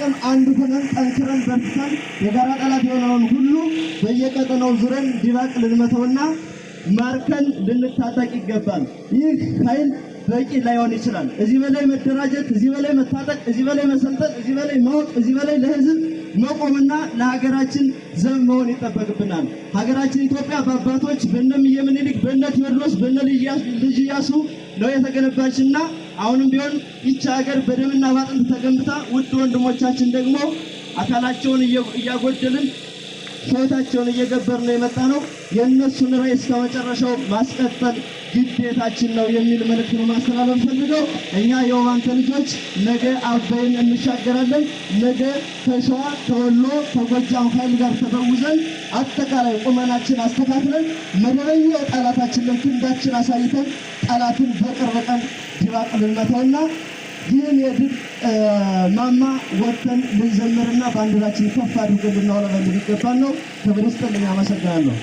አቅም አንድ ሆነን ጠንክረን በርትተን የጋራ ጠላት የሆነውን ሁሉ በየቀጠናው ዙረን ድባቅ ልንመተውና ማርከን ልንታጠቅ ይገባል። ይህ ኃይል በቂ ላይሆን ይችላል። እዚህ በላይ መደራጀት፣ እዚህ በላይ መታጠቅ፣ እዚህ በላይ መሰልጠን፣ እዚህ በላይ ማወቅ፣ እዚህ በላይ ለህዝብ መቆምና ለሀገራችን ዘብ መሆን ይጠበቅብናል። ሀገራችን ኢትዮጵያ በአባቶች በነ እምዬ ምኒልክ፣ በነ ቴዎድሮስ፣ በነ ልጅ ኢያሱ ነው የተገነባችና አሁንም ቢሆን ይቺ ሀገር በደምና ባጥንት ተገንብታ ውድ ወንድሞቻችን ደግሞ አካላቸውን እያጎደልን ሕይወታቸውን እየገበርን ነው የመጣ ነው። የእነሱን ራዕይ እስከ መጨረሻው ማስቀጠል ግዴታችን ነው የሚል መልእክት ነው ማስተላለፍ ፈልገው። እኛ የውባንተ ልጆች ነገ አባይን እንሻገራለን። ነገ ከሸዋ፣ ከወሎ፣ ከጎጃም ኃይል ጋር ተበውዘን አጠቃላይ ቁመናችን አስተካክለን መደበኛው ጠላታችን ላይ ክንዳችን አሳይተን ጠላትን በቅርብ ቀን ድባቅ ልንመታውና ይህን የድል ማማ ወጥተን ልንዘምርና ባንዲራችን ከፍ አድርገን ልናውለበልብ ይገባል ነው። ክብር ይስጥልኝ። አመሰግናለሁ።